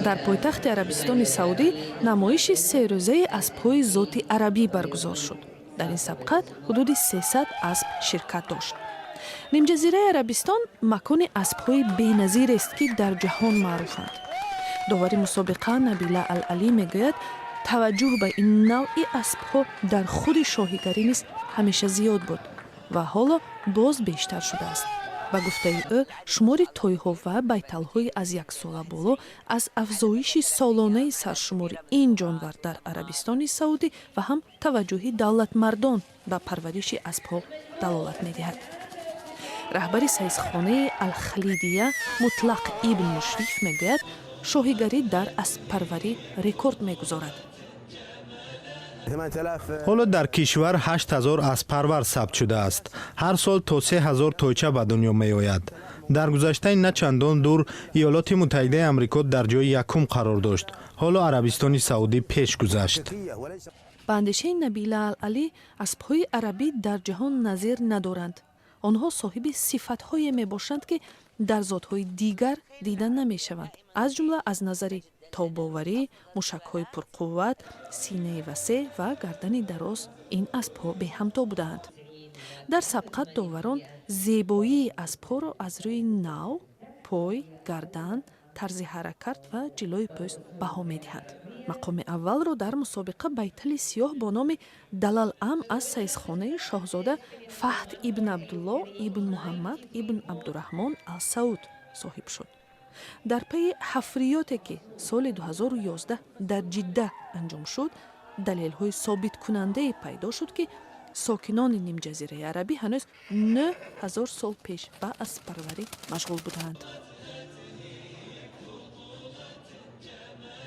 Дар пойтахти Арабистони Саудӣ намоиши серӯзаи аспҳои зоти арабӣ баргузор шуд. Дар ин сабқат ҳудуди 300 асп ширкат дошт. Нимҷазираи Арабистон макони аспҳои беназирест, ки дар ҷаҳон маъруфанд. Довари мусобиқа Набила Ал-Алӣ мегӯяд, таваҷҷӯҳ ба ин навъи аспҳо дар худи шоҳигарӣ низ ҳамеша зиёд буд ва ҳоло боз бештар шудааст. Ба гуфтаи ӯ, шумори тойҳо ва байталҳои аз яксола боло аз афзоиши солонаи саршумори ин ҷонвар дар Арабистони Саудӣ ва ҳам таваҷҷӯҳи давлатмардон ба парвариши аспҳо далолат медиҳад. Раҳбари саисхонаи Алхалидия Мутлақ ибн Мушриф мегӯяд, шоҳигарӣ дар асппарварӣ рекорд мегузорад. Ҳоло дар кишвар 8000 аспарвар сабт шудааст. Ҳар сол то 3000 тойча ба дунё меояд. Дар гузаштаи на чандон дур Иёлоти Муттаҳидаи Амрико дар ҷои якум қарор дошт. Ҳоло Арабистони Саудӣ пеш гузашт. Ба андешаи Набила Ал-Алӣ, аспҳои арабӣ дар ҷаҳон назир надоранд. Онҳо соҳиби сифатҳое мебошанд, ки дар зотҳои дигар дида намешаванд, аз ҷумла аз назари тобоварӣ, мушакҳои пурқувват, синаи васеъ ва гардани дароз ин аспҳо беҳамто будаанд. Дар сабқат доварон зебоии аспҳоро аз рӯи нав, пой, гардан, тарзи ҳаракат ва ҷилои пӯст баҳо медиҳанд. Мақоми аввалро дар мусобиқа байтали сиёҳ бо номи Далал Ам аз саисхонаи шоҳзода Фаҳд ибн Абдулло ибн Муҳаммад ибн Абдураҳмон Ал Сауд соҳиб шуд. Дар пайи ҳафриёте, ки соли 2011 дар Ҷидда анҷом шуд, далелҳои собиткунандае пайдо шуд, ки сокинони Нимҷазираи Арабӣ ҳанӯз 9000 сол пеш ба асппарварӣ машғул будаанд.